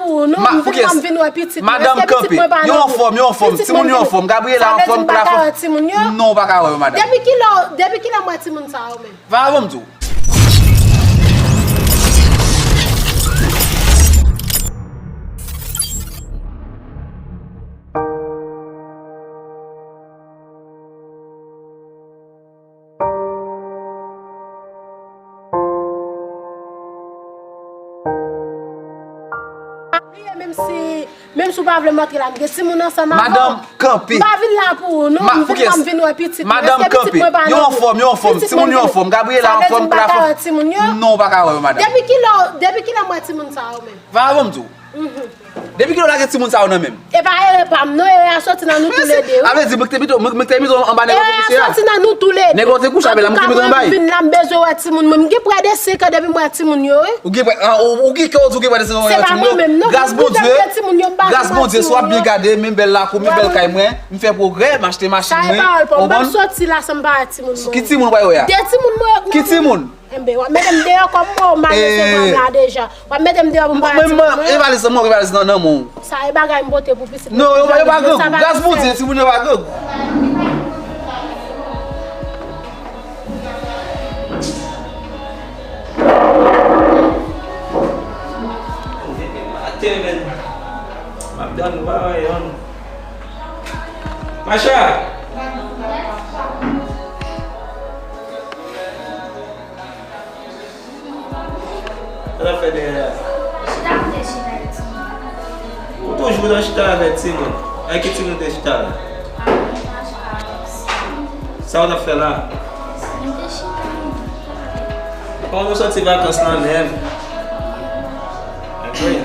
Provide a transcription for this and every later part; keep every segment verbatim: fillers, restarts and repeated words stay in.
Ou non, m vin la, m vin wè pitit mwen. Madanm kanpe. Yo anfòm, yo anfòm. Timoun yo anfòm. Gabriela anfòm, Clara anfòm. Non, ou pa ka wè yo, madanm. Depi kilè, depi kilè m wè timoun sa yo menm? Vagabon m di w. Menm si, menm si w pa vle m antre la, m gen timoun ansanm avè w. Madanm kanpe. M pa vin la pou ou non, m vin la, m vin wè pitit mwen. Madanm kanpe. Yo anfòm, yo anfòm. Timoun yo anfòm. Gabriela anfòm, Clara anfòm. Non, ou pa ka wè yo, madanm. Depi kilè, depi kilè m wè timoun sa yo menm? Vagabon m di w. Depi kilè w lage timoun sa yo nan men m? E pa ere pa m non, ere a soti nan nou toulede wi. Sa vle di mwen ki te pito, mwen, mwen ki te pito anba nèg la te kouche a. Ere a soti nan nou toulede. Nèg la te kouche avè l la, mwen ki te pito anba l. Antouka, mwen vin la, m bezwen wè timoun mwen. M gen prè de senk an depi m wè timoun yo wi. Ou gen prè, ah, ou, ou gen kè w di w gen prè de senk an w wè timoun yo? Se pa mwen menm non. Gras Bondye, gras Bondye, si w ap byen gade, men bèl lakou, men bèl kay mwen, m fè pwogrè, m achte machin mwen. Sa e pawòl pa w. M p ap soti la san m pa wè timoun mwen. Ki timoun w pa wè a? De timoun mwen yo. Ki timoun? Enben, w ap mete m deyò kòm mwen, w mal resevwa m la deja. W ap mete m deyò pou m pa di mwen. E valiz lan, mwen, e valiz lan nan men w. Sa e bagay m pote pou pitit mwen. Non, yo pa, yo pa grangou. Gras Bondye, timoun yo pa grangou. Maten, men. M ap dòmi, pa wè yon. Macha! Sa w ap fè dèyè a? Chita, m te chita avèk timoun. Ou toujou nan chita avèk timoun? Avèk ki timoun ou te chita la? Avèk Macha, avèk Sam. Sa w t ap fè la? M te chita, m te chita. Kòman nou soti vakans lan menm? Enben.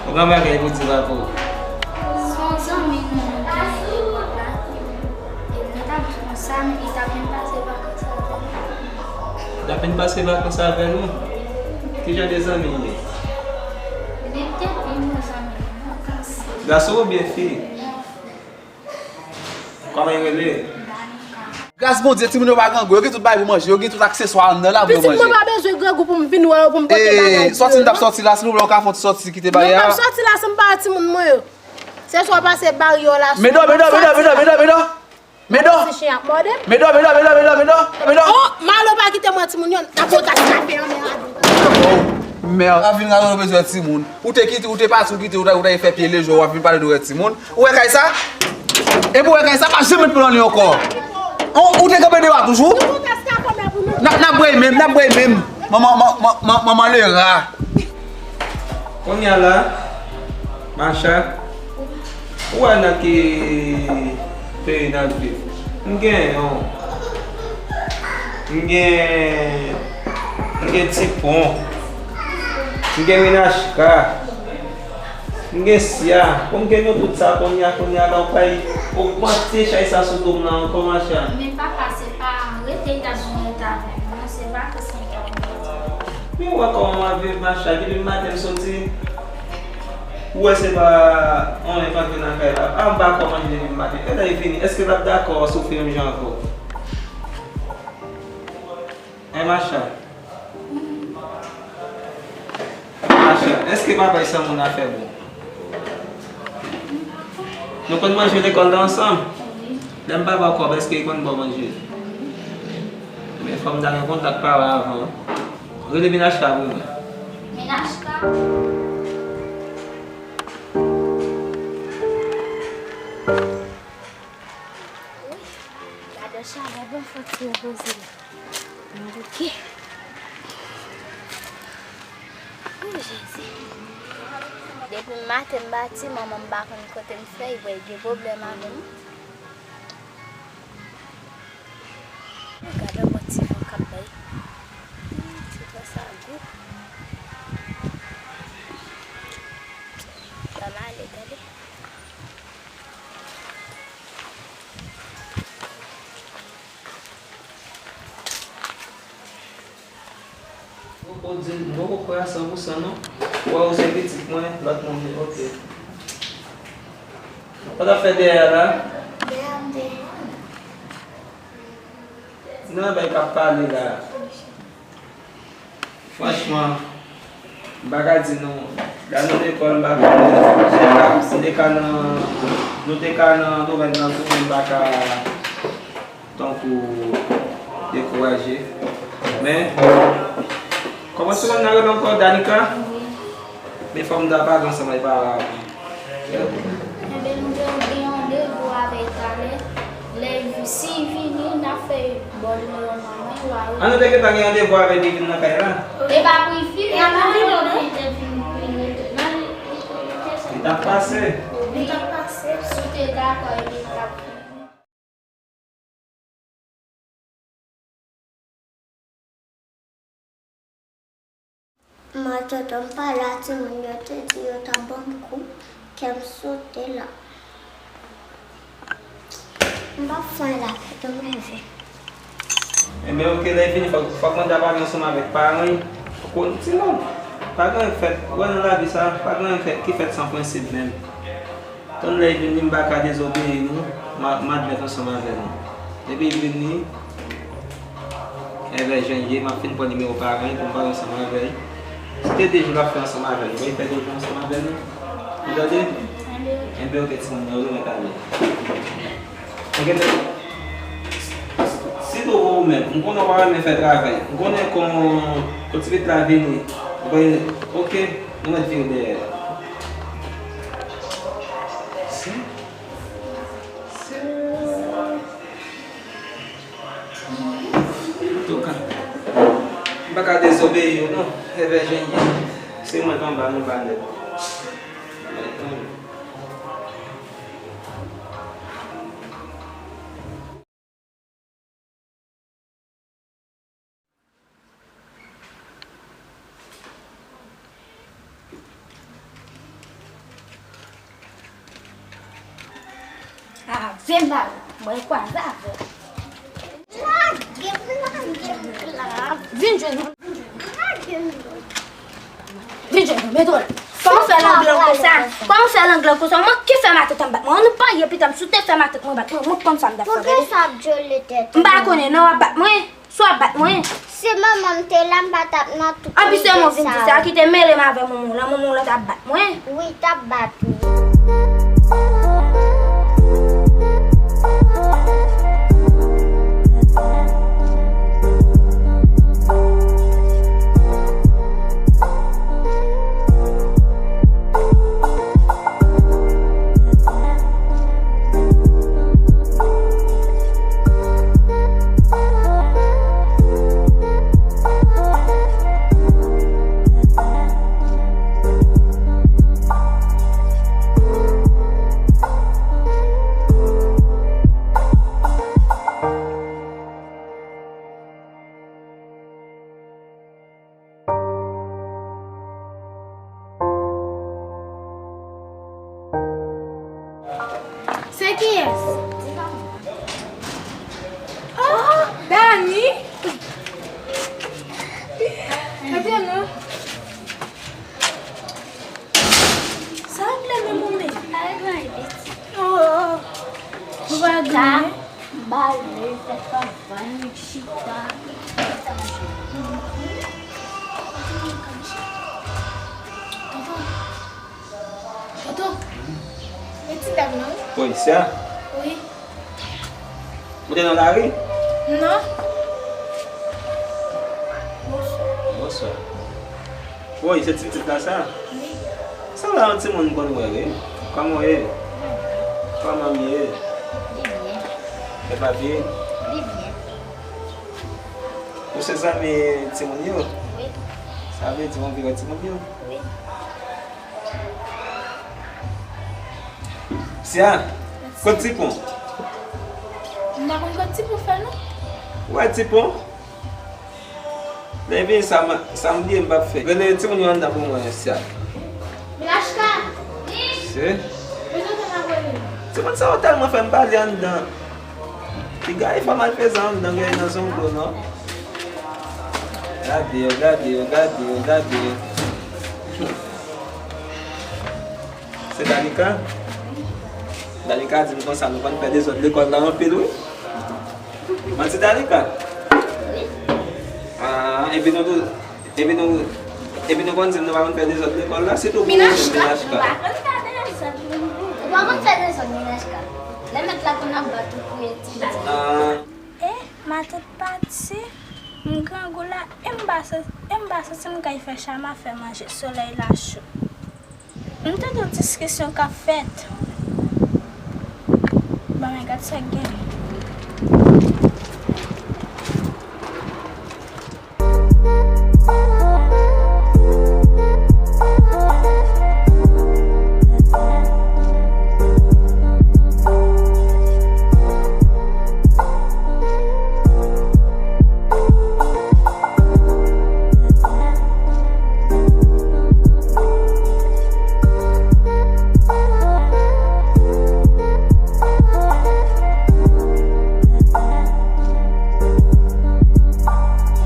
Ou gen bagay pou di la pou. Se yon zanmi nou, nou gen epòk la. E nou t ap di konsa, li t ap vin pase vakans avè nou. Li t ap vin pase vakans avè nou? Ki jan de zanmi li ye? Li te pi bon zanmi nou, non, gason. Gason oubyen fi? Kòman yo rele? Gras Bondye, timoun yo pa grangou, yo gen tout bagay pou manje, yo gen tout akseswa anndan la pou yo manje. Pitit mwen pa bezwen grangou pou m vin wè yo, pou m pote bagay pou yo non. Sòti m t ap sòti la, silvouplè, ou ka fè yon ti sòti kite baryè a? Non, m p ap sòti la san m pa wè timoun mwen yo. Se swa w pase baryè w la. Medò, medò, medò, medò, medò, medò. Medò. Ti chen ap mòde m. Medò, medò, medò, medò, medò, medò. Oh, Malo pa kite m wè timoun yo, n ap pote kafe an men a. Oh, mèd. A vin la, ou bezwen timoun. Ou te kite, ou te pati, ou kite, ou ta, ou ta fè pye lejè, w ap vin pale de wè timoun. Ou wè kay sa? Epi w wè kay sa, pa janm met pye nan li ankò. Ou, ou te kanpe deyò a toujou? N ap, n ap bwè menm, n ap bwè menm. Manman, man, man, man, manman lera. Kounye a la, Macha, ou wè nan ki peyi n ap viv? M gen yon, m gen, m gen Tipon, m gen Minachka. M gen sya, pou m gen nou tout sa kounye a, kounye a la, ou pral ogmante chay sa sou do m nan ankò, Macha. Men papa, se pa rete Etazini ou t ap viv, non, se vakans mwen t ap viv. Men ou wè kòman m ap viv, Macha, depi maten m soti, ou wè se pa anyen k antre nan kay la. A, m pa kò manje depi maten. Lè l vini, èske l ap dakò soufri menm jan avè w? Hein, Macha? Macha, èske papa e san moun afè bon? Nou konn manje lekòl la ansanm? Wi. Lè m pa ba w kòb, èske li konn ba w manje? Wi. Men fò m ta gen kontak pa w avan. Rele Minachka pou mwen. Minachka? Wi, gadon chalè bon, fòk ti repoze la. M bouke. O Jezi. Depi maten m pati, manman m pa konn kote m fè, li gen pwoblèm avè m. Gade yon bon ti van k ap bay. Ti van sa gou. Ban m ale, tande. Ou, ou di, m poko kwè a san pou san non. Ou wè ou se pitit mwen, lòt moun li, oke. Sa w t ap fè dèyè a la? Dèyè a m te. Nan bay k ap pale la. Franchman, m pa ka di nou, la nou lekòl, m pa konnen, si nou te ka nan, nou te ka nan domèn nan tou, men m pa ka tankou dekouraje. Men, kòman se konn nan rele ankò, Danica? Wi. Men fò m ta pale ansanm avèk paran an. Enben, nou te gen yon randevou avè l talè. Lè l vi-, si l vini, n ap fè bòl nan men l, w a wè. An, nou te gentan gen randevou avè l, li vin nan kay la? E pa pou l vini, e pa pou l vini, li te vin, li rete. Li t ap pase. Li t ap pase. Si w te dakò, epi l t ap vini. Mwen, tonton m pa la, timoun yo te di yo t ap ban m kou, kè m sote la. M p ap fè lapè, m leve. Enben, oke, lè l vini, fòk, fòk mwen ta pale ansanm avèk paran l. Ou konn, timoun, pa gen anyen k fèt, ou wè nan lavi sa, pa gen anyen k fèt, ki fèt san prensip menm. Tann lè l vini, m pa ka dezobeyi nou, m a, m admèt ansanm avè nou. Depi l vini, enben jan l ye, m ap fin pran nimewo paran l pou m pale ansanm avè l. Si te de jou l ap fè ansanm avè nou, men l fè de jou ansanm avè nou. Ou tande? Enben, oke, timoun, nou remèt ale. Oke, men, sitou ou menm, m konnen w pa renmen fè travay. M konnen kon, kon ti pitit la vini. Ou pa renmen, oke, nou mèt vire dèyè. Si. Si. Antouka, m pa ka dezobeyi yo non. Evè jan l ye. Se mwen k anba, nou anba nèt. Ah, vin ba ou. Mwen kwaze avè w. Lage m, lage m la. Vin jwenn mwen. Lage m. Vin jwenn mwen, men twò. Kòman w fè lang lang konsa? Kòman w fè lang lang konsa? Mwen ki fè matant an bat mwen? An nou pa ye pita m, si w te fè matant mwen bat mwen, mwen konn sa m t ap fè. Poukisa w ap djole tèt ou? M pa konnen non, w ap bat mwen. Si w ap bat mwen. Si manman m te la, m pa t ap nan tout. Anpi se mwen vin di sa, ki te mele m avè manman w lan, manman w lan t ap bat mwen. Wi, t ap bat ou. Se kiyès? Oh, Dani! Gade non. Sa w ap leve moumen? Pa gen anyen, pitit. Oh, oh, oh. Ou pa gen anyen? M ba l, fè travay, chita. Tonton. Tonton. E ti dam nan, wi. Polisye a? Wi. Ou te nan lari? Non. Bonswa. Bonswa. Woy, se ti pitit la sa? Wi. Sa la yon timoun m konn wè, wi. Kòman w ye? Kòman m ye? Li byen. E papi? Li byen. Ou se zanmi timoun yo? Wi. Sa vle di w anvi wè timoun yo? Wi. Sya, kot Tipon? M pa konn kot Tipon fè non. Ou wè Tipon? Lè vini sa m, sa m bliye m p ap fè. Rele timoun yo anndan pou mwen, Sya. Milachka! Se? Timoun sa yo tèlman fè m pale anndan. Piga e fò malfezan anndan, gen nan zongo non. Gade yo, gade yo, gade yo, gade yo. Se Danica? Danica di m konsa nou konn fè dezòd lekòl la anpil wi. Manti Danica? Wi. Ah, epi nou tou, Epi nou, epi nou konn di m nou pa konn fè dezòd lekòl la, sitou pou Minachka. Minachka. Nou pa konn fè dezòd, Minachka. Ou pa konn fè dezòd, Minachka. Lè mèt la konn ap bat ou pou etidye. Ah. E, matant pati, m grangou la, e m pa sa-, e m pa santi m kay fè Chama fè manje, solèy la cho. M tande yon diskisyon k ap fèt. Bon, men gad sa k gen.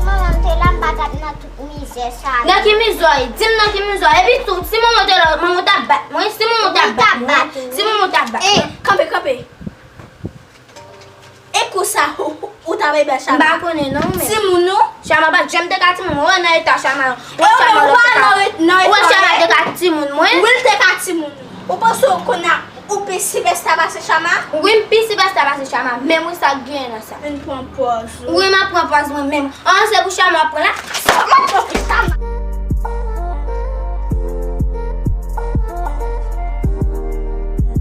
Manman, m te la, m pa t ap nan tout mizè sa. Nan ki mizè w ye? Di m nan ki mizè w ye. Epi tou, si manman w te la, manman w t ap bat mwen. Si manman w t ap bat mwen, si manman w t ap bat mwen. Kanpe, kanpe. E kou sa, ou, ou, ou ta bay bèl Chama? M pa konnen non, men. Timoun ou? Chama pa t janm te ka timoun mwen. Ou wè nan eta Chama. Ou wè Chama lòt te ka. Ou wè Chama te ka timoun mwen. Wi, l te ka timoun ou. Ou panse w konnen ou pi sipèsta pase Chama? Wi, m pi sipèsta pase Chama. Men wi, sa k genyen nan sa? Vin pran pòz ou. Wi, m ap pran pòz mwen menm. An, se pou Chama w ap pran la? Sa m ap pran pou Chama?